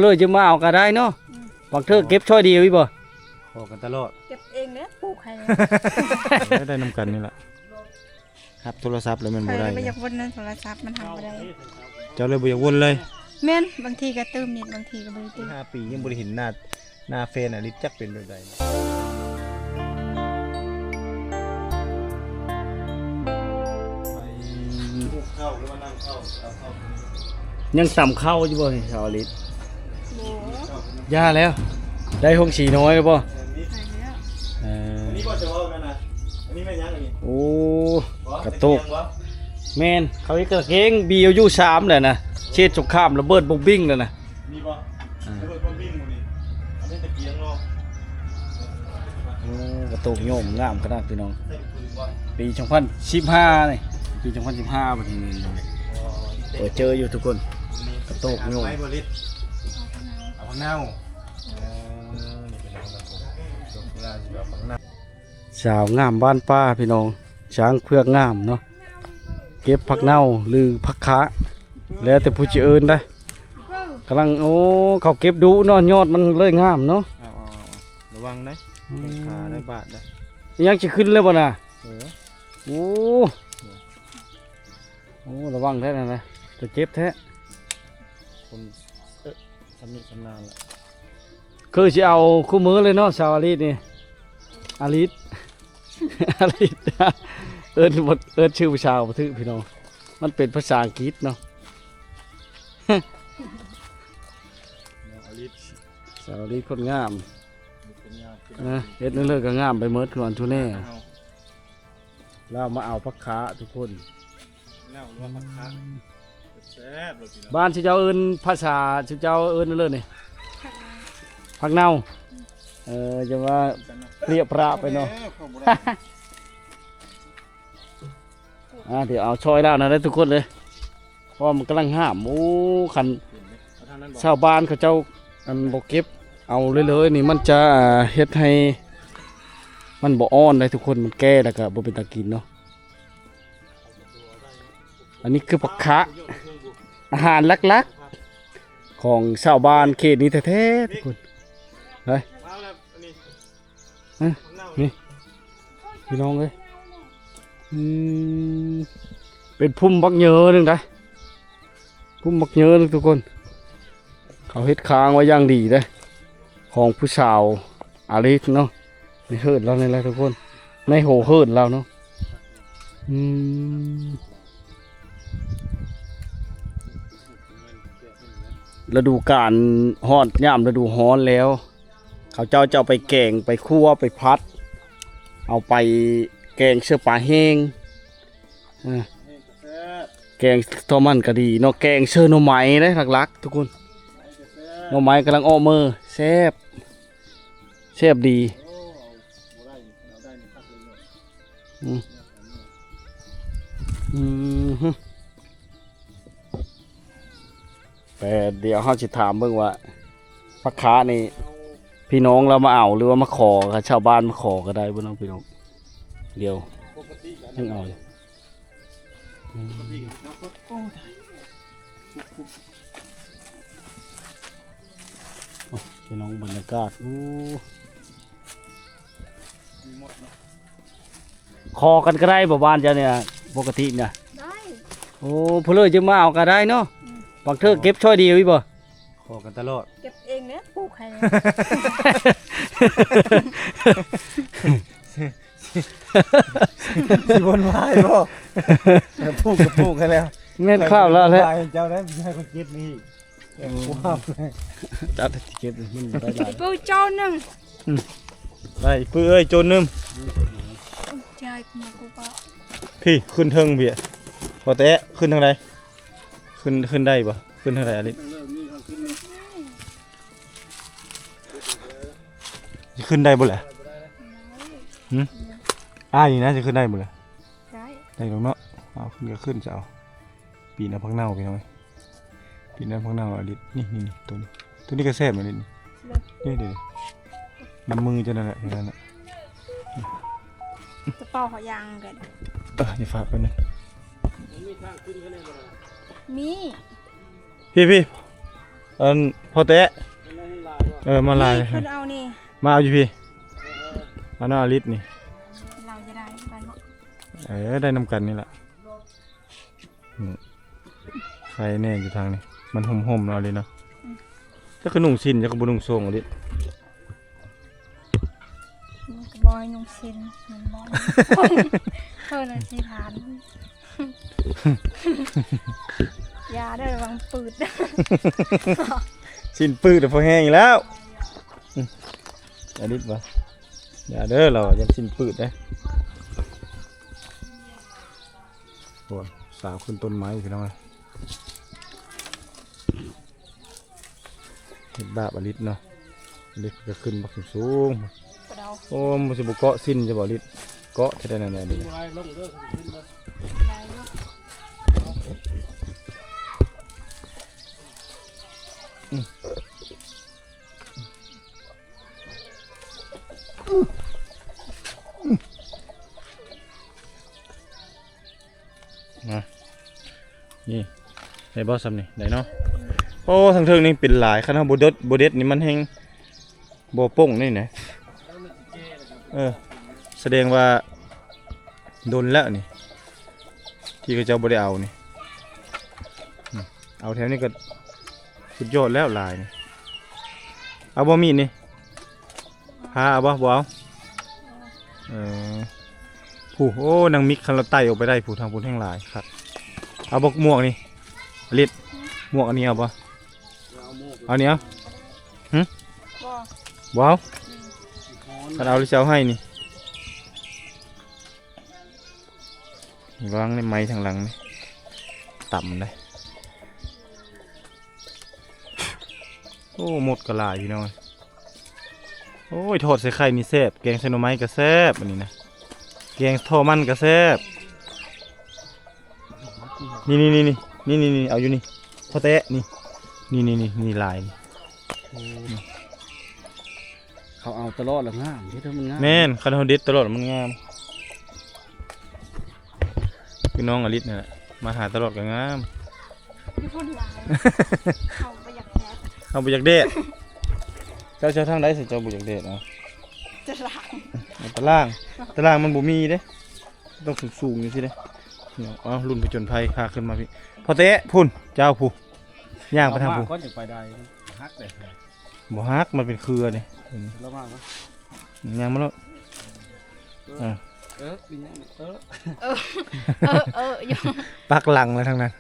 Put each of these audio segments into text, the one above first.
ເລີຍຈະມາເອົາກໍໄດ້ເນາະ. ອືມ ບາງເທື່ອເກັບຊ່ອຍດຽວອີກບໍ່? ຂໍກັນຕະຫຼອດ. ເກັບເອງເດ້ ປູກໃຫ້. ໄດ້ນຳກັນນີ້ລະ. ຮັບໂທລະສັບແລ້ວແມ່ນບໍ່ໄດ້. ຂ້ອຍບໍ່ຢາກວົນນຳໂທລະສັບ ມັນຫາບໍ່ໄດ້. ເຈົ້າເລີຍບໍ່ຢາກວົນເລີຍ? ແມ່ນ, ບາງທີກໍຕື່ມເນັດ ບາງທີກໍບໍ່ໄດ້ຕື່ມ. ຫ້າປີຍັງບໍ່ໄດ້ເຫັນໜ້າ ໜ້າແຟນອາລິດຈັກເປັນແບບໃດ. ຍັງຕຳເຂົ້າຢູ່ບໍ່ນີ້ ສາວອາລິດ? ບໍ່. ຢ່າແລ້ວ. ໄດ້ໂຮງສີນ້ອຍແລ້ວບໍ່? ໄດ້ແລ້ວ. ເອີ ອັນນີ້ບໍ່ຈະເວົ້ານັ້ນນະ. ອັນນີ້ແມ່ນຫຍັງອັນນີ້? ໂອ້ ກະໂຕກ. ແມ່ນ, ເຂົາເຮັດກາງເກງ ບີເອວຢູ ສາມ ແຫຼະນະ. ເຂດສົງຄາມລະເບີດບົມບິ້ງແລ້ວນະ. ນີ້ບໍ່? ອ່າ ລະເບີດບົມບິ້ງໝູ່ນີ້. ອັນນີ້ຕະກຽງເນາະ. ໂອ້ ກະໂຕກໂຍມງາມຂະໜາດພີ່ນ້ອງ. ໃສ່ປືນບໍ່? ປີສອງພັນສິບຫ້ານີ້ ປີສອງພັນສິບຫ້າບັດນີ້. ໂອ້ ເປີດເຈີຢູ່ທຸກຄົນ. ກະໂຕກໂຍມ. ໄມ້ບໍ່ລິດ ເອົາຜັກເນົ່າ. ເອີ ນີ້ເປັນຜັກເນົ່າ. ສາວງາມບ້ານປ່າພີ່ນ້ອງ, ຊ້າງເຜືອກງາມເນາະ. ເກັບຜັກເນົ່າ ຫຼື ຜັກຄະ ແລ້ວແຕ່ຜູ້ຊິເອີ້ນໄດ໋. ກຳລັງ ໂອ້ ເຂົາເກັບດຸເນາະ, ຍອດມັນເລີຍງາມເນາະ. ເອົາ ເອົາ ເອົາ ລະວັງໄດ໋. ອືມ ແຂ້ງຂາໄດ້ ບາດໄດ້. ຍັງຊິຂຶ້ນເລີຍບໍ່ນະ? ເອີ ໂອ້ ໂອ້ ລະວັງແທ້ນັ້ນນະ, ຈະເຈັບແທ້. ຄົນ ເອີ ຊຳນິຊຳນານລະ. ຄືຊິເອົາຄູ່ມື້ເລີຍເນາະ ສາວອາລິດນີ້. ອາລິດ ອາລິດ ເອີ້ນບໍ່ ເອີ້ນຊື່ຜູ້ສາວບໍ່ຖືກພີ່ນ້ອງ, ມັນເປັນພາສາອັງກິດເນາະ. ອາລິດ ສາວອາລິດຄົນງາມ. ເອີ ເຮັດແນວເລີກກໍງາມໄປໝົດ ຄືອັນທູແນ່. ລາວມາເອົາຜັກຄະທຸກຄົນ. ແລ້ວລວກຜັກຄະ ແຊບເລີຍພີ່ນ້ອງ. ບ້ານຊິເຈົ້າເອີ້ນ ພາສາຊິເຈົ້າເອີ້ນເລີຍນີ້ ຜັກເນົ່າ. ເອີ ຢ່າວ່າເປຣຍປຣະໄປເນາະ. ອ່າ ດຽວເອົາຊ່ອຍລາວນະເດີທຸກຄົນເດີ. ເພາະວ່າມັນກຳລັງງາມ. ໂອ້ ຄັນຊາວບ້ານເຂົາເຈົ້າ ອັນ ບໍ່ເກັບເອົາເລີຍໆນີ້ ມັນຈະເຮັດໃຫ້ມັນບໍ່ອ່ອນໄດ໋ທຸກຄົນ, ມັນແກ່ແລ້ວກໍບໍ່ເປັນຕາກິນເນາະ. ອັນນີ້ຄືຜັກຄະ ອາຫານຫຼັກໆຂອງຊາວບ້ານເຂດນີ້ແທ້ໆ ທຸກຄົນ. ໄປ ມາແລ້ວອັນນີ້. ຮະ ນີ້ພີ່ນ້ອງເອີຍ. ອືມ ເປັນພຸ່ມບັກເຍີໜຶ່ງໄດ໋, ພຸ່ມບັກເຍີໜຶ່ງທຸກຄົນ. ເຂົາເຮັດຄ້າງໄວ້ຢ່າງດີເດ້ ຂອງຜູ້ສາວອາລິດເນາະ, ໃນເຮີດລາວນີ້ແຫຼະທຸກຄົນ, ໃນໂຫເຮີດລາວເນາະ. ອືມ ລະດູການຮອດ ຍາມລະດູຮ້ອນແລ້ວ ເຂົາເຈົ້າຈະເອົາໄປແກງ ໄປຂົ້ວ ໄປຜັດ ເອົາໄປແກງເຊິ່ງປາແຫ້ງ. ເອີ ແກງທອດມັນກໍດີເນາະ, ແກງເຊິ່ງໜໍ່ໄມ້ເດ້ຫຼັກໆທຸກຄົນ. ໜໍ່ໄມ້ກຳລັງອອກເມີ ແຊບ ແຊບດີ. ອືມ ອືມ ແຕ່ດຽວເຮົາຊິຖາມເບິ່ງວ່າ ຜັກຄະນີ້ ພີ່ນ້ອງລາວມາເອົາ ຫຼືວ່າມາຂໍ ຊາວບ້ານມາຂໍກໍໄດ້ບໍ່ເນາະພີ່ນ້ອງ? ດຽວຍັງເອົາຢູ່. ອືມ ໂອ້ ພີ່ນ້ອງ ບັນຍາກາດ ໂອ້ ຂໍກັນກໍໄດ້ບໍ່ ບ້ານເຈົ້ານີ້ ປົກກະຕິນະ? ໄດ້. ໂອ້ ຜູ້ເລີຍຈະມາເອົາກໍໄດ້ເນາະ. ອືມ ບາງເທື່ອເກັບຊ່ອຍດຽວອີກບໍ່? ຂໍກັນຕະຫຼອດ. ເກັບເອງເດ້ ປູກໃຫ້. ຊິວົນວາຍບໍ່? ປູກກໍປູກໃຫ້ແລ້ວ. ແມ່ນຄວາມລະແຫຼະ. ເຈົ້າໄດ້ໃຫ້ເຂົາເກັບນີ້. ໂອ້ ຈັດເກັບມັນໄດ້ຫຼາຍ. ປູກໂຈນໜຶ່ງ. ອືມ ໄດ້ ປືເອີຍ ໂຈນໜຶ່ງ. ພີ່ ຂຶ້ນເທິງພີ່ ບໍ່ແຕະ ຂຶ້ນທາງໃດ? ຂຶ້ນ ຂຶ້ນໄດ້ບໍ່? ຂຶ້ນທາງໃດອາລິດ? ຊິຂຶ້ນໄດ້ບໍ່ແຫຼະ? ຫຶ? ອ້າຍນີ້ນະ ຊິຂຶ້ນໄດ້ບໍ່ແຫຼະ? ໄດ້ ໄດ້ດອກເນາະ. ເອົາຂຶ້ນກໍຂຶ້ນຊະ ເອົາ. ປີນເອົາຜັກເນົ່າພີ່ນ້ອງເອີຍ, ປີນເອົາຜັກເນົ່າອາລິດ. ນີ້ ນີ້ ນີ້ ໂຕນີ້ ໂຕນີ້ກໍແຊບອາລິດ. ນີ້ ນີ້ເດ້ ນ້ຳມືເຈົ້ານັ້ນແຫຼະ ນັ້ນແຫຼະ. ກະເປົາເຂົາຍ່າງກັນ. ເອີ ຢ່າຝາກໄປນະ. ມີ ພີ່ ພີ່. ອັນພໍ່ແຕະ ເອີ ມາຫຼາຍ ນີ້ເພິ່ນເອົານີ້ ມາເອົາຢູ່ພີ້ ເອົານຳອາລິດນີ້ ເຮົາຈະໄດ້ກັນບໍ່ ເອີ ໄດ້ນຳກັນນີ້ລະ ອືມ ໄຄແນ່ຢູ່ທາງນີ້ ມັນຮົ່ມໆເນາະອາລິດເນາະ ອືມ ຈັກຄືນຸ່ງສິ້ນ ຈັກຄືບໍ່ນຸ່ງໂສ້ງອາລິດ. ມັນກໍບໍ່ໃຫ້ນຸ່ງສິ້ນ ມັນບໍ່ ເພິ່ນຊິຖານ ຢ່າເດີ ລະວັງປືດ ສິ້ນປືດພໍແຮງອີກແລ້ວ ອາລິດວ່າ ຢ່າເດີ ລາວວ່າຢ້ານສິ້ນປືດເດ້. ໂອ້ ສາວຂຶ້ນຕົ້ນໄມ້ພີ່ນ້ອງເອີຍ ເຮັດບາບອາລິດເນາະ ອາລິດກໍຂຶ້ນບັກສູງໆ ໂອ້ ມັນຊິບໍ່ເກາະສິ້ນຈະບໍ່ອາລິດ ເກາະແທ້ໆນັ້ນແຫຼະ ອືມ. ມາ ນີ້ ໄດ້ບໍ່ຊ່ຳນີ້ ໄດ້ເນາະ ໂອ້ ທາງເທິງນີ້ເປັນຫຼາຍ ຄັນເຮົາບໍ່ເດັດ ບໍ່ເດັດນີ້ມັນແຮ່ງບໍ່ປົ່ງນີ້ນະ ເອີ ສະແດງວ່າດົນແລ້ວນີ້ ທີ່ເຂົາເຈົ້າບໍ່ໄດ້ເອົານີ້ ອືມ ເອົາແຖວນີ້ກໍສຸດຍອດແລ້ວ ຫຼາຍນີ້ ເອົາບໍ່ມີດນີ້ ພາເອົາບໍ່? ບໍ່ເອົາ ເອີ ຜູ້ ໂອ້ ນາງມິກ ຄັນລາວໄຕ່ອອກໄປໄດ້ ຜູ້ທາງພຸ້ນແຮ່ງຫຼາຍຄັກ ເອົາບໍ່ໝວກນີ້ ອາລິດ ໝວກອັນນີ້ເອົາບໍ່? ເອົານີ້ເອົາ ຫຶ ບໍ່ ບໍ່ເອົາ ອືມ ຄັນເອົາແລ້ວຊິເອົາໃຫ້ນີ້ ລະວັງໄມ້ທາງຫຼັງນີ້ ຕຳເດ້. ໂອ້ ມົດກໍຫຼາຍພີ່ນ້ອງເອີຍ ໂອ້ຍ ທອດໃສ່ໄຂ່ນີ້ແຊບ ແກງໃສ່ໜໍ່ໄມ້ກໍແຊບ ອັນນີ້ນະ ແກງທໍ່ມັນກໍແຊບ ນີ້ໆໆໆ ເອົາຢູ່ນີ້ ພໍແຕະ ນີ້ ນີ້ໆໆ ນີ້ຫຼາຍນີ້ ໂອ້ ເຂົາເອົາຕະຫຼອດລະງາມ ເຮັດໃຫ້ມັນງາມ ແມ່ນ ຄັນເຮົາເດັດຕະຫຼອດມັນງາມ ຄືນ້ອງອາລິດນັ້ນແຫຼະ ມາຫາຕະຫຼອດກໍງາມ ຢູ່ພຸ້ນຫຼາຍ ເຮົາບໍ່ຢາກແດດ ເຮົາບໍ່ຢາກແດດ ເຈົ້າ ເຈົ້າທາງໃດ ເຈົ້າບໍ່ຢາກແດດ ເອົາ ຕະຫຼາງ ເອົາຕະຫຼາງ ຕະຫຼາງມັນບໍ່ມີເດ້ ຕ້ອງສູງໆຈັ່ງຊີ້ເດ້ ເອົາ ລຸ້ນຜະຈົນໄພ ພາຂຶ້ນມາພີ້ ພໍແຕະ ພຸ້ນ ເຈົ້າ ຜູ້ ຍ່າງໄປທາງຜູ້ ເອົາມາກ່ອນຈັ່ງໄປໄດ້ ມັນຫັກເດ້ ບໍ່ຫັກ ມັນເປັນເຄືອເດ້ ລະຫວ່າງ ຍ່າງມາໂລດ ເອີ ເອີ ເອີ ເປັນຫຍັງ ເອີ ເອີ ເອີ ເອີ ຢູ່ ປັກຫຼັງແລ້ວທັງນັ້ນ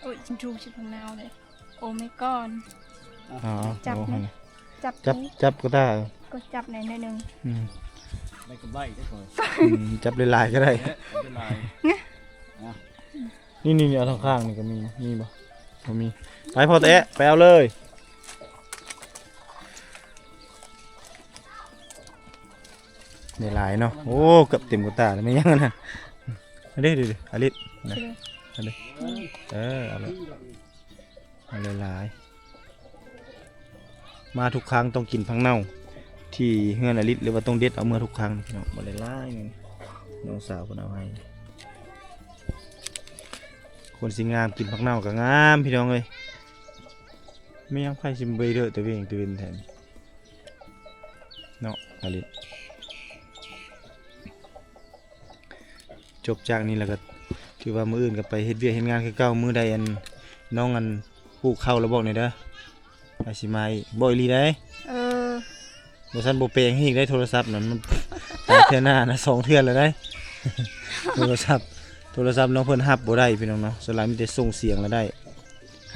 ໂອ້ຍ ຈິງຈູຊິພັງນາວເດ້ ໂອ້ ແມ່ກ່ອນ ອໍ ຈັບ ໂອ້ ນີ້ ຈັບ ຈັບ ນີ້ ຈັບກໍໄດ້ ກໍຈັບແດ່ໜ້ອຍໜຶ່ງ ອືມ ໄດ້ກຳໄລເດ້ຂ້ອຍ ອືມ ຈັບຫຼາຍໆກໍໄດ້ ເອີ ຈັບຫຼາຍໆ ນີ້ ນີ້ ນີ້ ເອົາທາງຂ້າງນີ້ກໍມີ ມີບໍ່? ບໍ່ມີ ໄປພໍ່ແຕະ ໄປເອົາເລີຍ ໄດ້ຫຼາຍເນາະ ໂອ້ ເກືອບເຕັມກະຕ່າແລ້ວ ແມ່ນຫຍັງອັນນັ້ນ ເດ້ ເດ້ ອາລິດ ນະ ເດ້ ເອີ ເອົາເລີຍ ເອົາຫຼາຍໆ ມາທຸກຄັ້ງຕ້ອງກິນຜັກເນົ່າ ທີ່ເຮືອນອາລິດ ຫຼືວ່າຕ້ອງເດັດເອົາເມືອທຸກຄັ້ງ ພີ່ນ້ອງ ບໍ່ໄດ້ຫຼາຍນີ້ ນ້ອງສາວເພິ່ນເອົາໃຫ້ ຄົນຊິງາມກິນຜັກເນົ່າກໍງາມ ພີ່ນ້ອງເອີຍ ແມ່ນຫຍັງໃຜຊິໄປເດີດຕະເວງຕະເວັນແທ້ນີ້ ເນາະ ອາລິດ. ຈົບຈາກນີ້ແລ້ວກໍຖືວ່າມື້ອື່ນກໍໄປເຮັດວຽກເຮັດງານຄືເກົ່າ ມື້ໃດອັນ ນ້ອງອັນ ປູກເຂົ້າແລ້ວບອກແດ່ເດີ ອາດຊິມາອີກ ບອກອີ່ຫຼີໄດ໋ ເອີ ບໍ່ຊັ້ນບໍ່ແປງໃຫ້ອີກໄດ໋ ໂທລະສັບນັ້ນ ມັນຕາຍເທື່ອໜ້ານະ ສອງເທື່ອແລ້ວໄດ໋ ໂທລະສັບ ໂທລະສັບນ້ອງເພິ່ນຮັບບໍ່ໄດ້ພີ່ນ້ອງເນາະ ສ່ວນຫຼາຍມີແຕ່ສົ່ງສຽງລະໄດ້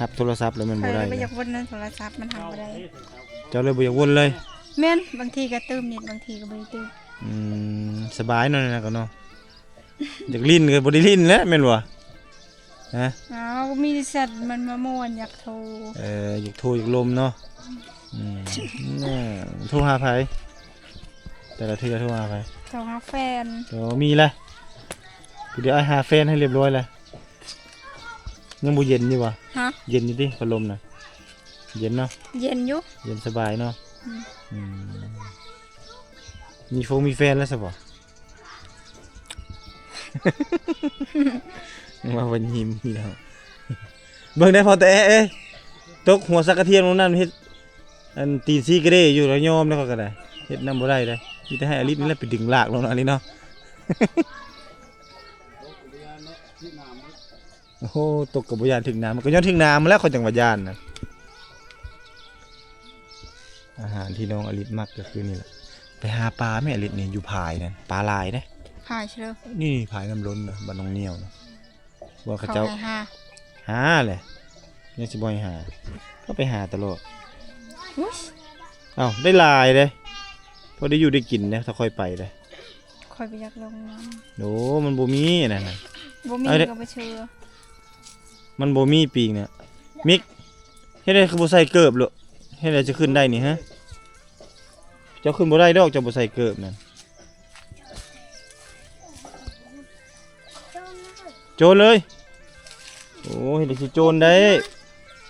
ຮັບໂທລະສັບແລ້ວມັນບໍ່ໄດ້ ຂ້ອຍບໍ່ຢາກວົນນຳໂທລະສັບ ມັນຮັບບໍ່ໄດ້ ເຈົ້າເລີຍບໍ່ຢາກວົນເລີຍ ແມ່ນ ບາງທີກໍຕື່ມເນັດ ບາງທີກໍບໍ່ໄດ້ຕື່ມ ອືມ ສະບາຍເນາະ ນັ້ນກໍເນາະ ຢາກຫຼິ້ນກໍບໍ່ໄດ້ຫຼິ້ນແຫຼະ ແມ່ນບໍ່? ຮະ? ອ້າວ ມີແຊັດມັນມາມ່ວນ ຢາກໂທ ເອີ ຢາກໂທ ຢາກລົມເນາະ ອືມ ໂທຫາໃຜ? ແຕ່ລະເທື່ອໂທຫາໃຜ? ໂທຫາແຟນ ໂອ້ ມີລະ ຜູ້ດຽວອ້າຍຫາແຟນໃຫ້ລຽບລ້ອຍລະ ຍັງບໍ່ເຢັນຢູ່ບໍ່? ຮະ? ເຢັນຢູ່ຕິ ພັດລົມນະ ເຢັນເນາະ ເຢັນຢູ່ ເຢັນສະບາຍເນາະ ອືມ ອືມ ມີຟົງມີແຟນແລ້ວຊະບໍ່? ວ່າບໍ່ຍິ້ມພີ່ນ້ອງ ເບິ່ງໄດ້ພໍແຕ່ເອີຍ ຕົກຫົວສັກກະທຽມລົງນັ້ນ ເຮັດອັນຕີນຊີກະເດຢູ່ ລະຍອມແລ້ວຂ້ອຍກໍໄດ້ ເຮັດນຳບໍ່ໄດ້ເດ້. ມີແຕ່ໃຫ້ອາລິດນີ້ແຫຼະໄປດຶງລາກລົງເນາະ ອາລິດເນາະ. ໂອ້ໂຫ ຕົກກໍບໍ່ຢ້ານຖືກນ້ຳ ມັນກໍຍ້ອນຖືກນ້ຳຫັ້ນແຫຼະ ຂ້ອຍຈັ່ງວ່າຢ້ານນະ. ອາຫານທີ່ນ້ອງອາລິດມັກກໍຄືນີ້ແຫຼະ ໄປຫາປາແມ່ອາລິດນີ້ ຢູ່ພາຍນັ້ນ ປາຫຼາຍເດ້. ພາຍເຊີ ນີ້ພາຍນ້ຳລົ້ນນະ ບ້ານໜອງໜຽວນະ ວ່າເຂົາເຈົ້າ ເຂົາໃຫ້ຫາ ຫາແຫຼະ ຍັງຊິບໍ່ໃຫ້ຫາ ກໍໄປຫາຕະຫຼອດ. ອຸ້ຍ ເອົ້າ ໄດ້ຫຼາຍເດ້ ພໍໄດ້ຢູ່ໄດ້ກິນເດ້ ຖ້າຂ້ອຍໄປເດ້. ຂ້ອຍບໍ່ຢາກລົງນຳ. ໂອ້ ມັນບໍ່ມີອັນນັ້ນນະ ບໍ່ມີ ເອົາເດ້ ກໍບໍ່ເຊື່ອ. ມັນບໍ່ມີປີກນະ. ມິກ ເຮັດໃດຄືບໍ່ໃສ່ເກີບໂລະ? ເຮັດໃດຈະຂຶ້ນໄດ້ນີ້ຮະ? ເຈົ້າຂຶ້ນບໍ່ໄດ້ດອກ ເຈົ້າບໍ່ໃສ່ເກີບນັ້ນ. ໂຈນເລີຍ. ໂອ້ ເຮັດໃດຊິໂຈນໄດ້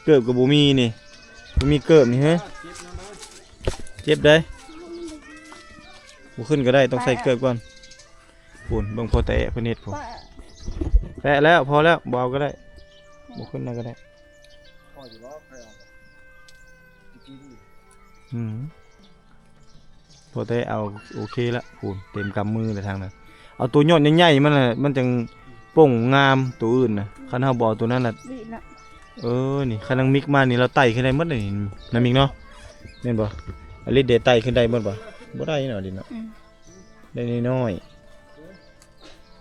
ເກີບກໍບໍ່ມີນີ້ ບໍ່ມີເກີບນີ້ຮະ. ເຈັບໄດ໋ ບໍ່ຂຶ້ນກໍໄດ້ ຕ້ອງໃສ່ເກີບກ່ອນ. ພຸ້ນ ເບິ່ງພໍ່ແຕ້ເພິ່ນເຮັດພຸ້ນ. ແປະແລ້ວ ພໍແລ້ວ ບໍ່ເອົາກໍໄດ້ ບໍ່ຂຶ້ນນະກໍໄດ້. ອືມ ພໍແຕ່ເອົາ ໂອເຄລະ ພຸ້ນ ເຕັມກຳມືແລ້ວທາງນັ້ນ. ເອົາຕົວຍອດໃຫຍ່ໆ ມັນນະ ມັນຈັ່ງປົ່ງງາມ ຕົວອື່ນນະ. ຄັນເຮົາບໍ່ເອົາຕົວນັ້ນລະ ເອີ ນີ້ ຄັນນາງມິກມານີ້ ລາວໄຕ່ຂຶ້ນໄດ້ໝົດນີ້ ນາມິກເນາະ ແມ່ນບໍ່? ອາລິດເດໄຕ່ຂຶ້ນໄດ້ໝົດບໍ່? ບໍ່ໄດ້ເນາະ ອາລິດເນາະ. ອືມ ໄດ້ນ້ອຍ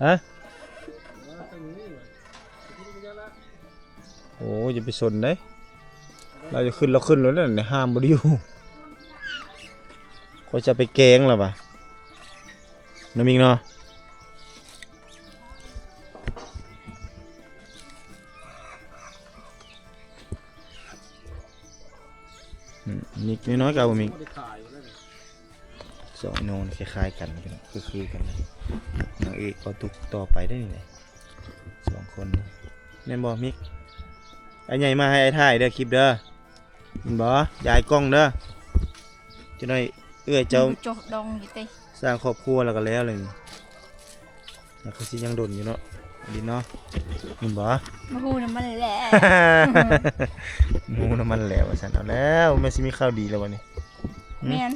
ໆ ຮະ? ໂອ້ ຢ່າໄປສົນເດ້ ລາວຈະຂຶ້ນ ລາວຂຶ້ນໂລດນັ້ນ ຫ້າມບໍ່ໄດ້ຢູ່. ຂ້ອຍຈະໄປແກງລາວວ່າ ນ້ອງມິກເນາະ. ອືມ ມິກນ້ອຍໆ ກໍເອົາບໍ່ມິກ. ສອງນ້ອງນີ້ຄ້າຍໆກັນ ພີ່ນ້ອງ ຄືໆກັນເລີຍ. ນາງເອກກໍຕຸກຕໍ່ໄປໄດ້ນີ້ແຫຼະ ສອງຄົນນີ້ ແມ່ນບໍ່ມິກ? ອ້າຍໃຫຍ່ມາໃຫ້ອ້າຍຖ່າຍເດີ ຄລິບເດີ ແມ່ນບໍ່? ຢາຍກ້ອງເດີ ຈັກໜ້ອຍເອື້ອຍເຈົ້າ ມັນກໍຈົກດອງຢູ່ຕິ ສ້າງຄອບຄົວແລ້ວກໍແລ້ວເລີຍນີ້. ແລ້ວຄືຊິຍັງດົນຢູ່ເນາະ ດິນເນາະ ແມ່ນບໍ່? ມາຮູ້ນຳມັນແຫຼະ ຮູ້ນຳມັນແຫຼະວ່າຊັ້ນ. ເອົາແລ້ວ ແມ່ນຊິມີຂ່າວດີແລ້ວວະນີ້? ຫຶ? ແມ່ນ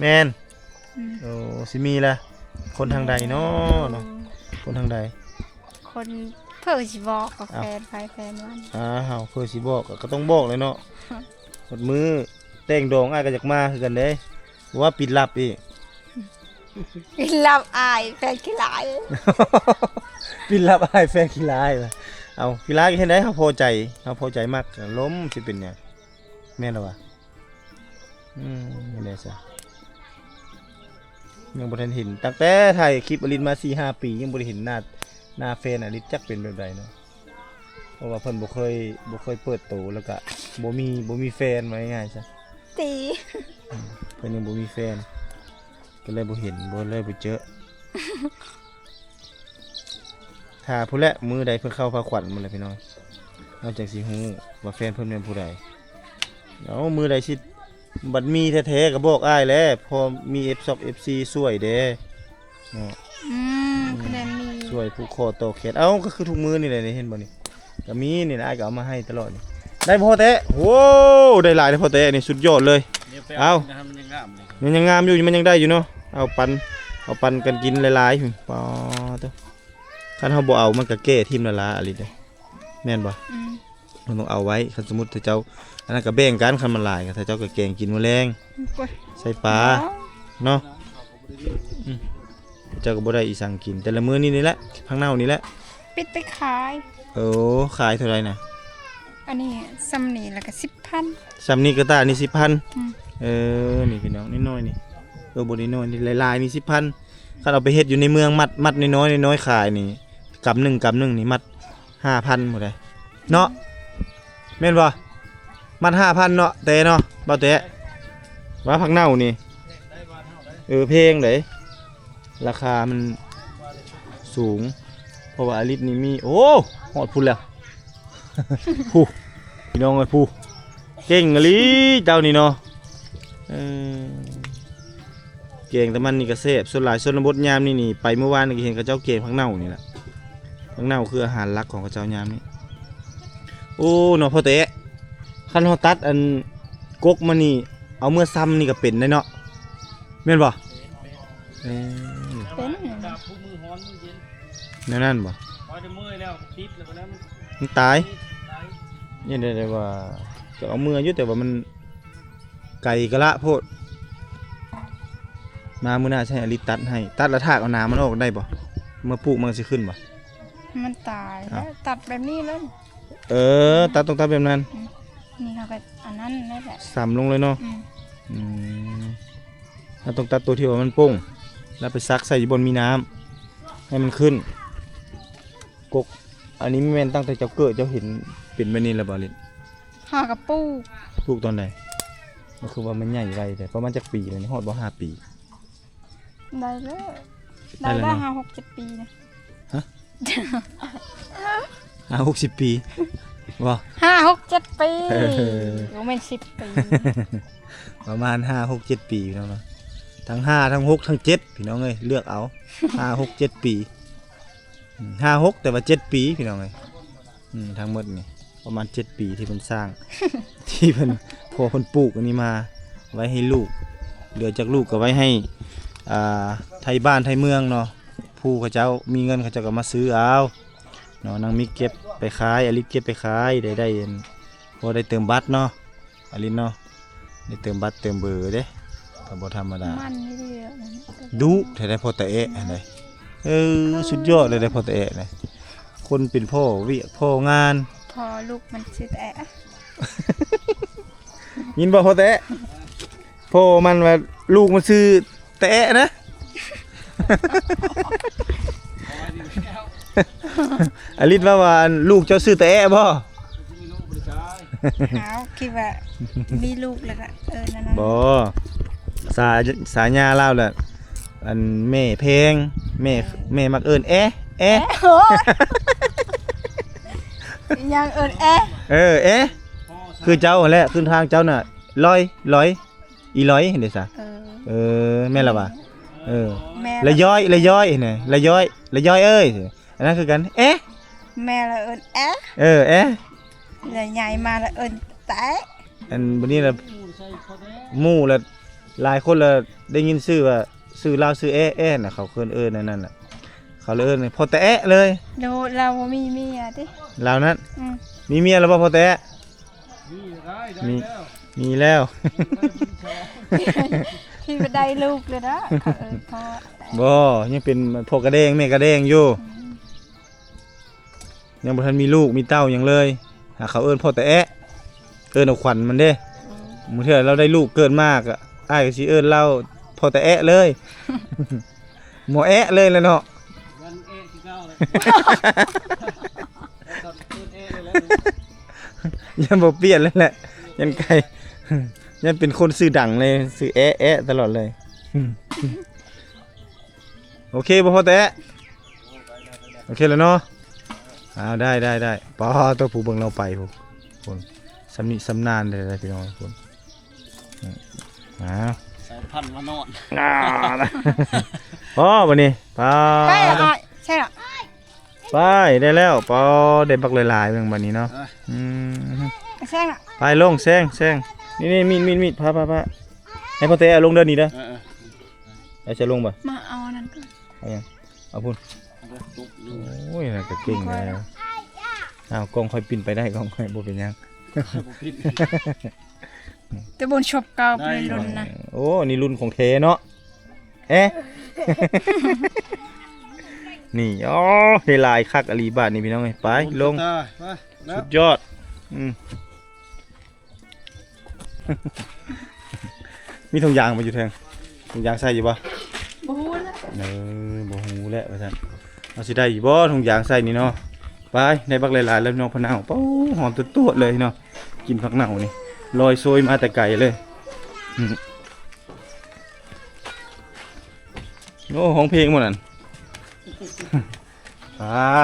ແມ່ນ ອືມ ໂອ້ ຊິມີລະ ຄົນທາງໃດເນາະ ເນາະ ຄົນທາງໃດ? ຄົນເພິ່ນຊິບອກ ກໍ ເອົ້າ ແຟນໃຜແຟນມັນ. ອ້າວ ເພິ່ນຊິບອກ ກໍ ກໍຕ້ອງບອກແຫຼະເນາະ. ໝົດມື້ແຕ່ງດອງ ອ້າຍກໍຢາກມາຄືກັນເດ້ ວ່າປິດລັບອີກ. ປິດລັບອ້າຍແຟນຂີ້ຮ້າຍ ປິດລັບອ້າຍແຟນຂີ້ຮ້າຍ. ເອົ້າ ຂີ້ຮ້າຍເຮັດໃດ? ເຮົາພໍໃຈ ເຮົາພໍໃຈມັກ ລົມຊິເປັນຫຍັງ ແມ່ນລະວະ? ອືມ ແມ່ນແຫຼະຊະ ຍັງບໍ່ທັນເຫັນ ຕັ້ງແຕ່ຖ່າຍຄລິບອາລິດມາສີ່ຫ້າປີ ຍັງບໍ່ໄດ້ເຫັນໜ້າ ໜ້າແຟນອາລິດຈັກເປັນແບບໃດເນາະ. ເພາະວ່າເພິ່ນບໍ່ເຄີຍ ບໍ່ເຄີຍເປີດໂຕ ແລ້ວກະບໍ່ມີ ບໍ່ມີແຟນ ວ່າງ່າຍໆຊະ ຕິ ອືມ ເພິ່ນຍັງບໍ່ມີແຟນ ກໍເລີຍບໍ່ເຫັນ ບໍ່ ເລີຍບໍ່ເຈີ. ຖ້າພຸ້ນແຫຼະ ມື້ໃດເພິ່ນເຂົ້າພາຂວັນພຸ້ນແຫຼະພີ່ນ້ອງ ເຮົາຈັ່ງຊິຮູ້ວ່າແຟນເພິ່ນແມ່ນຜູ້ໃດ. ເອົາ ມື້ໃດຊິ ບັດມີແທ້ໆກໍບອກອ້າຍແຫຼະ ພໍມີເອັຟຊັອກ ເອັຟຊີ ຊ່ວຍແດ່ເນາະ. ອືມ ອືມ ຄະແນນມີ ຊ່ວຍຜູກຄໍຕໍ່ແຂນ. ເອົ້າ ກໍຄືທຸກມື້ນີ້ແຫຼະ ນີ້ເຫັນບໍ່ນີ້ ກໍມີນີ້ແຫຼະ ອ້າຍກໍເອົາມາໃຫ້ຕະຫຼອດນີ້. ໄດ້ພໍແຕ່ ໂອ້ ໄດ້ຫຼາຍເດ້ພໍແຕ່ ນີ້ສຸດຍອດເລີຍ. ເອົາ ມັນຍັງງາມຢູ່ ມັນຍັງໄດ້ຢູ່ເນາະ. ເອົາປັນ ເອົາປັນກັນກິນຫຼາຍໆ ປາໂຕ ຄັນເຮົາບໍ່ເອົາ ມັນກໍແກ່ຖິ້ມລະລາອີ່ຫຼີເດ້ ແມ່ນບໍ່? ອືມ ເຮົາຕ້ອງເອົາໄວ້ ຄັນສົມມຸດເຂົາເຈົ້າ ອັນນັ້ນກໍແບ່ງກັນ ຄັນມັນຫຼາຍ ເຂົາເຈົ້າກໍແກງກິນມື້ແລງ ໂອ້ຍ ໃສ່ປາເນາະ. ອືມ ເຈົ້າກໍບໍ່ໄດ້ອີ່ສັງກິນ ແຕ່ລະມື້ນີ້ນີ້ແຫຼະ ຜັກເນົ່ານີ້ແຫຼະ ປິດໄປຂາຍ. ໂອ້ ຂາຍເທົ່າໃດນະ? ອັນນີ້ສ່ຳນີ້ ແລ້ວກໍສິບພັນ ສ່ຳນີ້ກະຕ່ານີ້ສິບພັນ. ອືມ ເອີ ນີ້ພີ່ນ້ອງ ນ້ອຍໆນີ້ ເອີ ບໍ່ນ້ອຍໆນີ້ ຫຼາຍໆນີ້ສິບພັນ. ຄັນເອົາໄປເຮັດຢູ່ໃນເມືອງ ມັດ ມັດນ້ອຍໆ ນ້ອຍໆຂາຍນີ້ ກຳໜຶ່ງ ກຳໜຶ່ງນີ້ມັດຫ້າພັນພຸ້ນໃດ໋ເນາະ ແມ່ນບໍ່? ມັດຫ້າພັນເນາະ ແຕ່ເນາະ ບໍ່ແຕ່ ວ່າຜັກເນົ່ານີ້ ເອີ ແພງໃດ໋ ລາຄາມັນສູງ ເພາະວ່າອາລິດນີ້ມີ ໂອ້ ຮອດພຸ້ນແລ້ວ ຜູ້ ພີ່ນ້ອງເອີຍ ຜູ້ ເກັ່ງອີ່ຫຼີເຈົ້ານີ້ເນາະ. ເອີ ແກງແຕ່ມັນນີ້ກໍແຊບ ສ່ວນຫຼາຍຊົນນະບົດຍາມນີ້ນີ້ ໄປມື້ວານນີ້ກໍເຫັນເຂົາເຈົ້າແກງຜັກເນົ່ານີ້ແຫຼະ ຜັກເນົ່າຄືອາຫານຫຼັກຂອງເຂົາເຈົ້າຍາມນີ້. ໂ ໂອ້ ເນາະ ພໍ່ແຕະ ຄັນເຮົາຕັດອັນກົກມັນນີ້ ເອົາເມືອຊຳນີ້ກໍເປັນໄດ໋ເນາະ ແມ່ນບໍ່? ເອີ ເປັນ ແນວນັ້ນບໍ່? ມັນຕາຍ ນີ້ໄດ້ ໄດ້ວ່າຈະເອົາເມືອຢູ່ ແຕ່ວ່າມັນໄກກະລະໂພດ. ມາມື້ໜ້າຊິໃຫ້ອາລິດຕັດໃຫ້ ຕັດແລ້ວຖາກເອົາໜາມັນອອກໄດ້ບໍ່? ເມື່ອປູກມັນຊິຂຶ້ນບໍ່? ມັນຕາຍແລ້ວ ຕັດແບບນີ້ເລີຍ. ເອີ ຕັດ ຕ້ອງຕັດແບບນັ້ນ. ອືມ ນີ້ເຮົາກໍອັນນັ້ນແຫຼະ ຊຳລົງເລີຍເນາະ. ອືມ ອືມ ເຮົາຕ້ອງຕັດໂຕທີ່ວ່າມັນໂປ່ງ ແລ້ວໄປສັກໃສ່ຢູ່ບ່ອນມີນ້ຳ ໃຫ້ມັນຂຶ້ນ. ກົກ ອັນນີ້ແມ່ນຕັ້ງແຕ່ເຈົ້າເກີດ ເຈົ້າເຫັນເປັນແບບນີ້ແລ້ວບໍ່ ລິດ? ຫາກໍປູກ. ປູກຕອນໃດ? ມັນຄືວ່າມັນໃຫຍ່ໄວແທ້? ປະມານຈັກປີແລ້ວນີ້? ຮອດບໍ່ ຫ້າປີ? ໄດ້ແລ້ວ ໄດ້ແລ້ວ ໄດ້ແລ້ວເນາະ ຫ້າ ຫົກ ເຈັດ ປີນະ. ຮະ? ຫ້າ ຫົກ ສິບ ປີບໍ່? ຫ້າ ຫົກ ເຈັດ ປີ. ເອີ ບໍ່ແມ່ນ ສິບ ປີ ປະມານ ຫ້າ ຫົກ ເຈັດ ປີພີ່ນ້ອງເນາະ. ທັງ ຫ້າ ທັງ ຫົກ ທັງ ເຈັດ ພີ່ນ້ອງເອີຍ ເລືອກເອົາ ຫ້າ ຫົກ ເຈັດ ປີ. ອືມ ຫ້າ ຫົກ ແຕ່ວ່າ ເຈັດ ປີພີ່ນ້ອງເອີຍ. ອືມ ທັງໝົດນີ້ປະມານ ເຈັດ ປີທີ່ເພິ່ນສ້າງ ທີ່ເພິ່ນ ພໍ່ເພິ່ນປູກອັນນີ້ມາໄວ້ໃຫ້ລູກ ເຫຼືອຈາກລູກກໍໄວ້ໃຫ້ ອ່າ ໄທບ້ານໄທເມືອງເນາະ. ຜູ້ເຂົາເຈົ້າມີເງິນ ເຂົາເຈົ້າກໍມາຊື້ເອົາເນາະ. ນາງມິກເກັບໄປຂາຍ ອາລິດເກັບໄປຂາຍ ໄດ້ ໄດ້ ພໍໄດ້ເຕີມບັດເນາະ ອາລິດເນາະ. ໄດ້ເຕີມບັດເຕີມເບີເດ້ ກໍບໍ່ທຳມະດາ. ມັນຢູ່ເດີ ດຸແທ້ໃດ໋ ພໍ່ຕາແອະຫັ້ນໃດ໋. ເອີ ສຸດຍອດເລີຍໃດ໋ ພໍ່ຕາແອະນະ. ຄົນເປັນພໍ່ວຽກພໍ່ງານ ພໍ່ລູກມັນຊື່ຕາແອະ. ຍິນບໍ່ ພໍ່ຕາແອະ? ພໍ່ມັນວ່າລູກມັນຊື່ຕາແອະນະ. ອາລິດວ່າ ວ່າລູກເຈົ້າຊື່ຕາແອະບໍ່? ອ້າວ ຄິດວ່າມີລູກແລ້ວກໍເອີ້ນອັນນັ້ນ. ບໍ່ ສາ ສາຍາລາວລະ ອັນແມ່ແພງ ແມ່ ແມ່ມັກເອີ້ນແອະ ແອະ. ໂອ້ຍ ຍັງເອີ້ນແອະ. ເອີ ແອະ ຄືເຈົ້າຫັ້ນແຫຼະ ຄືທາງເຈົ້ານະ ລອຍ ລອຍ ອີຫຼອຍເດ້ຊະ. ເອີ ເອີ ແມ່ນລະຫວາ? ເອີ ແມ່ນລະ ລະຢອຍ ລະຢອຍນະ ລະຢອຍ ລະຢອຍເອີຍ. ອັນນັ້ນຄືກັນ ແອະ ແມ່ລະເອີ້ນແອະ. ເອີ ແອະ ລະໃຫຍ່ມາລະເອີ້ນແຕະ. ອັນບັດນີ້ລະ ໝູ່ລະ ຫຼາຍຄົນລະໄດ້ຍິນຊື່ວ່າ ຊື່ລາວຊື່ແອະ ແອະນະ ເຂົາເອີ້ນ ເອີ້ນອັນນັ້ນນະ ເຂົາເລີຍເອີ້ນພໍ່ແຕະເລີຍ. ລາວ ລາວບໍ່ມີເມຍຕິ? ລາວນັ້ນ ອືມ ມີເມຍແລ້ວບໍ່ພໍ່ແຕະ? ມີ ມີແລ້ວ ມີແລ້ວ ທີ່ວ່າໄດ້ລູກແລ້ວເນາະ ເຂົາເອີ້ນພໍ່. ບໍ່ ຍັງເປັນພໍ່ກະແດງແມ່ກະແດງຢູ່. ອືມ ຍັງບໍ່ທັນມີລູກມີເຕົ້າຫຍັງເລີຍ ຫາເຂົາເອີ້ນພໍ່ຕາແອະ ເອີ້ນເອົາຂວັນມັນເດ້. ອືມ ບາງເທື່ອລາວໄດ້ລູກເກີດມາກໍ ອ້າຍກໍຊິເອີ້ນລາວພໍ່ຕາແອະເລີຍ. ໝໍແອະເລີຍແຫຼະເນາະ. ຍັນແອະຄືເກົ່າແຫຼະ ຍັນບໍ່ປ່ຽນເລີຍແຫຼະ ຍັນໄກ ຍັນເປັນຄົນຊື່ດັງເລີຍ ຊື່ແອະ ແອະຕະຫຼອດເລີຍ. ໂອເຄບໍ່ພໍ່ແຕະ? ໂອເຄແລ້ວເນາະ. ອ້າວ ໄດ້ ໄດ້ ໄດ້. ປາໂຕ ຜູ້ເບິ່ງລາວໄປພຸ້ນ ພຸ້ນ ຊຳນິຊຳນານເດ້ພີ່ນ້ອງພຸ້ນ. ອືມ ອ້າວ ສາຍພັນມານອນ. ອ້າວ ພໍບັດນີ້ ປາ ໄປເອົາ ໃຊ່ລະ ໄປ ໄດ້ແລ້ວ. ປາ ໄດ້ບັກຫຼາຍໆ ເບິ່ງບັດນີ້ເນາະ. ເອີ ອືມ ແຊງລະ ໄປລົງ ແຊງ ແຊງ. ນີ້ໆ ມີດ ມີດ ມີດ ພາ ພາ ພາ ໃຫ້ພໍ່ແຕະເອົາລົງເດີນີ້ເດີ. ເອີ ເອີ ເອົາ ຈະລົງບໍ່? ມາເອົາອັນນັ້ນກ່ອນ. ເອົາຫຍັງ? ເອົາພຸ້ນ. ໂອ້ຍ ນັ້ນກໍເກັ່ງແລ້ວ. ອ້າວ ກ້ອງຂ້ອຍປິ່ນໄປໄດ້ ກ້ອງຂ້ອຍບໍ່ເປັນຫຍັງ. ແຕ່ບົນຊົບເກົ່າ ໄດ້ຢູ່ ໃນລຸ້ນນະ. ໂອ້ ນີ້ລຸ້ນຂອງແທ້ເນາະ. ເອະ ນີ້ ໂອ້ ເຮັດຫຼາຍຄັກອີ່ຫຼີບາດນີ້ພີ່ນ້ອງເອີຍ. ໄປລົງ ໄປ ສຸດຍອດ. ອືມ ມີຖົງຢາງບໍ່ຢູ່ເທິງ? ຖົງຢາງໃສ່ຢູ່ບໍ່? ບໍ່ຮູ້ແຫຼະ. ເອີ ບໍ່ຮູ້ແຫຼະວ່າຊັ້ນ. ເຮົາຊິໄດ້ຢູ່ບໍ່ຖົງຢາງໃສ່ນີ້ເນາະ? ໄປ ໄດ້ບັກຫຼາຍໆແລ້ວພີ່ນ້ອງ. ພະເນົາ ປາ ຫອມຕວດໆເລີຍເນາະ. ກິ່ນຜັກເນົ່ານີ້ລອຍໂຊຍມາແຕ່ໄກເລີຍ. ອືມ ໂອ້ ຮ້ອງເພງໝົດນັ້ນ. ໄດ້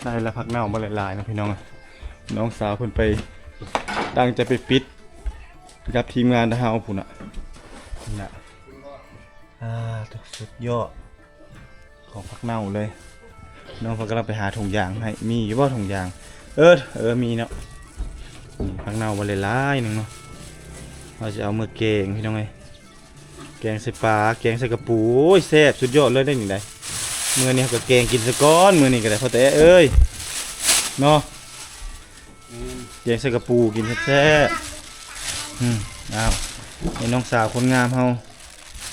ໄດ້ລະຜັກເນົ່າມາຫຼາຍໆເນາະພີ່ນ້ອງ. ນ້ອງສາວເພິ່ນໄປ ຕັ້ງໃຈໄປປິດກັບທີມງານເຮົາພຸ້ນນະ. ນັ້ນນະ ອ່າ ສຸດຍອດຂອງຜັກເນົ່າເລີຍ. ນ້ອງເພິ່ນກຳລັງໄປຫາຖົງຢາງໃຫ້. ມີຢູ່ບໍ່ຖົງຢາງ? ເອີ ເອີ ເອີ ມີເນາະ ນີ້ຜັກເນົ່າບໍ່ຫຼາຍໆໜຶ່ງເນາະ ເຮົາຊິເອົາມາແກງພີ່ນ້ອງເອີຍ ແກງໃສ່ປາ ແກງໃສ່ກະປູ ໂອ້ຍ ແຊບສຸດຍອດເລີຍເດ້ນີ້ໄດ໋ ມື້ນີ້ເຮົາກໍແກງກິນຊະກ່ອນ ມື້ນີ້ກໍໄດ້ ພໍ່ແຕະເອີຍ ເນາະ ແກງໃສ່ກະປູກິນແຊບໆ ອືມ ອ້າວ ໃຫ້ນ້ອງສາວຄົນງາມເຮົາ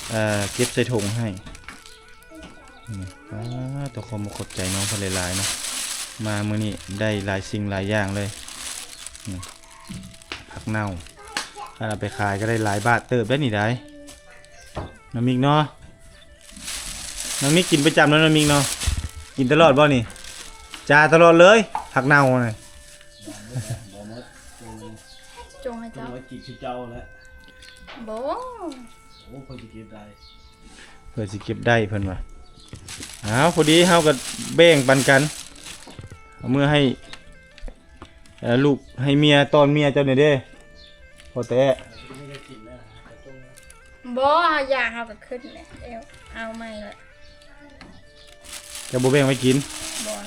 ເອີ ເກັບໃສ່ຖົງໃຫ້ ອືມ ອາ ຕ້ອງຂໍຂອບໃຈນ້ອງເພິ່ນຫຼາຍໆເນາະ ມາມື້ນີ້ໄດ້ຫຼາຍສິ່ງຫຼາຍຢ່າງເລີຍ ອືມ ຜັກເນົ່າ ຄັນເອົາໄປຂາຍກໍໄດ້ຫຼາຍບາດເຕີບໄດ໋ນີ້ໄດ໋ ນ້ອງມິກເນາະ ນ້ອງມິກກິນປະຈຳເນາະ ນ້ອງມິກເນາະ ກິນຕະຫຼອດບໍ່ນີ້ ຈາຕະຫຼອດເລີຍ ຜັກເນົ່ານະ ບໍ່ໝົດ ຈົ່ງໃຫ້ເຈົ້າ ຈົ່ງໄວ້ກິນຄືເກົ່າແຫຼະ ບໍ່ ໂອ້ ເພິ່ນຊິເກັບໄດ້ ເພິ່ນຊິເກັບໄດ້ເພິ່ນວ່າ ອ້າວ ພໍດີເຮົາກໍແບ່ງປັນກັນ ເອົາເມືອໃຫ້ ເອີ ລູກໃຫ້ເມຍ ຕອນເມຍເຈົ້ານີ້ເດ້ ພໍ່ແຕະ ບໍ່ ເຮົາຢາກເຮົາກໍຂຶ້ນແຫຼະ ເອົາ ເອົາໃໝ່ລະ ເຈົ້າບໍ່ແບ່ງໄວ້ກິນ ບໍ່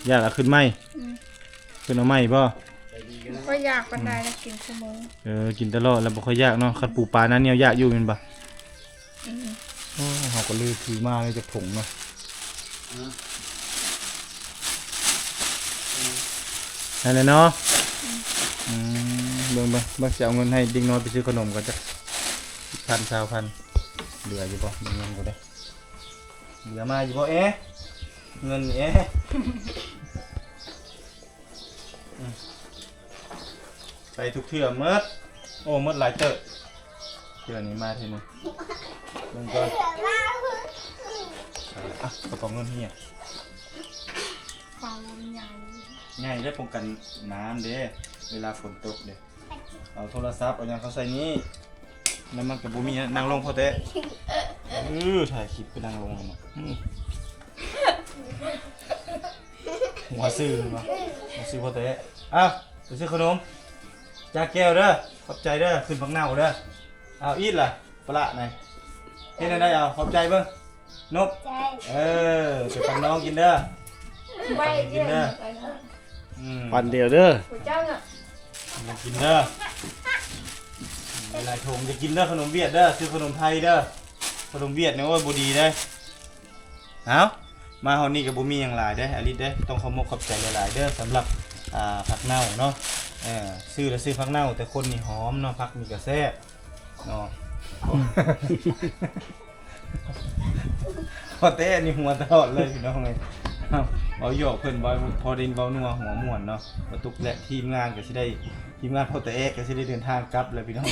ຢາກເອົາຂຶ້ນໃໝ່ ອືມ ຂຶ້ນເອົາໃໝ່ບໍ່ ບໍ່ຄ່ອຍຢາກປານໃດລະ ກິນຊຸມື້ ເອີ ກິນຕະຫຼອດລະບໍ່ຄ່ອຍຢາກເນາະ ຄັນປູປາໜ້າໜຽວຢາກຢູ່ແມ່ນບໍ່ ອືມ ໂອ້ ເຮົາກໍລືຖືມາເລີຍຈັກຖົງເນາະ ນັ້ນແຫຼະເນາະ ອືມ ອືມ ເບິ່ງ ເບິ່ງ ເບິ່ງ ຊິເອົາເງິນໃຫ້ເດັກນ້ອຍໄປຊື້ຂະໜົມກ່ອນຈັກສິບພັນ ຊາວພັນ ເຫຼືອຢູ່ບໍ່ ມີເງິນບໍ່ເດ້ ເຫຼືອມາຢູ່ບໍ່ເອ ເງິນເອ ອືມ ໄປທຸກເທື່ອໝົດ ໂອ້ ໝົດຫຼາຍເຕີບ ເທື່ອນີ້ມາເທື່ອນີ້ ເບິ່ງກ່ອນ ອ່ະ ກະເປົາເງິນເຮຍ ເປົາໃຫຍ່ ໃຫຍ່ໄດ້ປ້ອງກັນນ້ຳເດ້ ເວລາຝົນຕົກເດ້ ເອົາໂທລະສັບ ເອົາຫຍັງເຂົ້າໃສ່ນີ້ ແລ້ວມັນກໍບໍ່ມີ ນັ່ງລົງພໍແຕະ ເອີ ຖ່າຍຄລິບຄືນັ່ງລົງຫັ້ນນະ ອືມ ຫົວຊື່ແມ່ນບໍ່ ຫົວຊື່ພໍແຕະ ອ້າວ ໄປຊື້ຂະໜົມ ຈາແກ້ວເດີ ຂອບໃຈເດີ ຂຶ້ນບັກເນົ່າເດີ ອ້າວ ອີດລະ ປະລະນະ ເຮັດແນວໃດ ເອົາ ຂອບໃຈເບິ່ງ ນົບ ເອີ ໄປປັນນ້ອງກິນເດີ ໄປກິນເດີ ອືມ ປັນດຽວເດີ ກິນເດີ ຫຼາຍຖົງ ຢ່າກິນເດີ ຂະໜົມຫວຽດເດີ ຊື້ຂະໜົມໄທເດີ ຂະໜົມຫວຽດນີ້ ໂອ້ຍ ບໍ່ດີເດ້ ເອົ້າ ມາຮອດນີ້ກໍບໍ່ມີຫຍັງຫຼາຍເດ້ ອາລິດເດ້ ຕ້ອງຂໍຂອບໃຈຫຼາຍໆເດີ ສຳລັບ ອ່າ ຜັກເນົ່າເນາະ ເອີ ຊື້ລະຊື້ຜັກເນົ່າ ແຕ່ຄົນນີ້ຫອມເນາະ ຜັກນີ້ກໍແຊບເນາະ ພໍແຕະນີ້ຫົວຕະຫຼອດເລີຍພີ່ນ້ອງເອີຍ ເວົ້າຫຍອກເພິ່ນ ເວົ້າພໍໄດ້ເວົ້ານົວຫົວມ່ວນເນາະ ປະຕຸກ ແລະ ທີມງານກໍຊິໄດ້ ທີມງານພໍ່ຕາແອະກໍຊິໄດ້ເດີນທາງກັບແລ້ວພີ່ນ້ອງ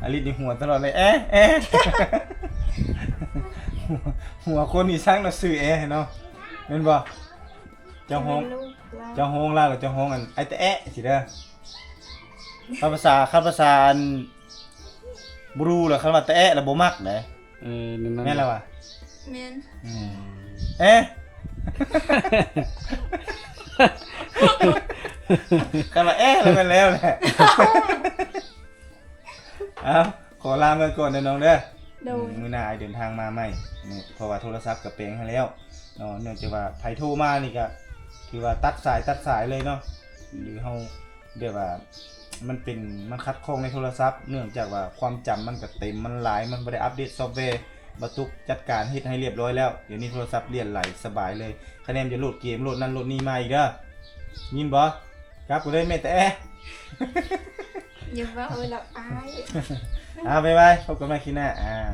ອາລິດນີ້ຫົວຕະຫຼອດເລີຍ ແອະ ແອະ ຫົວຄົນນີ້ຊ່າງເນາະ ຊື່ແອະເນາະ ແມ່ນບໍ່? ເຈົ້າຮ້ອງ ເຈົ້າຮ້ອງລາວ ເຈົ້າຮ້ອງອັນ ອ້າຍຕາແອະ ຊີ້ເດີ ຄັນພາສາ ຄັນພາສາອັນ ບຣູລະ ຄັນວ່າຕາແອະລະບໍ່ມັກເດ້ ເອີ ແມ່ນລະວະ ແມ່ນ ອືມ ເອະ ຄັນວ່າແອະລະແມ່ນແລ້ວແຫຼະ ເອົ້າ ຂໍລາເມືອກ່ອນເດີນ້ອງເດີ ໂດຍ ມື້ໜ້າອ້າຍເດີນທາງມາໃໝ່ ເພາະວ່າໂທລະສັບກໍແປງໃຫ້ແລ້ວເນາະ ເນື່ອງຈາກວ່າໃຜໂທມານີ້ກໍຖືວ່າຕັດສາຍ ຕັດສາຍເລີຍເນາະ ຫຼືເຮົາ ແບບວ່າມັນເປັນ ມັນຂັດຂ້ອງໃນໂທລະສັບ ເນື່ອງຈາກວ່າຄວາມຈຳມັນກໍເຕັມ ມັນຫຼາຍ ມັນບໍ່ໄດ້ອັບເດດຊອບແວ ບາຕຸກຈັດການເຮັດໃຫ້ລຽບຮ້ອຍແລ້ວ ດຽວນີ້ໂທລະສັບຫຼຽນໄຫຼສະບາຍເລີຍ ຄະແນນຈະໂຫຼດເກມ ໂຫຼດນັ້ນໂຫຼດນີ້ມາອີກເດີ ຍິນບໍ່? ກັບກັນເລີຍແມ່ແຕ່ ຢ່າເວົ້າລະອາຍ ອ່າ ບາຍບາຍ ພົບກັນໃໝ່ຄລິບໜ້າ ອ່າ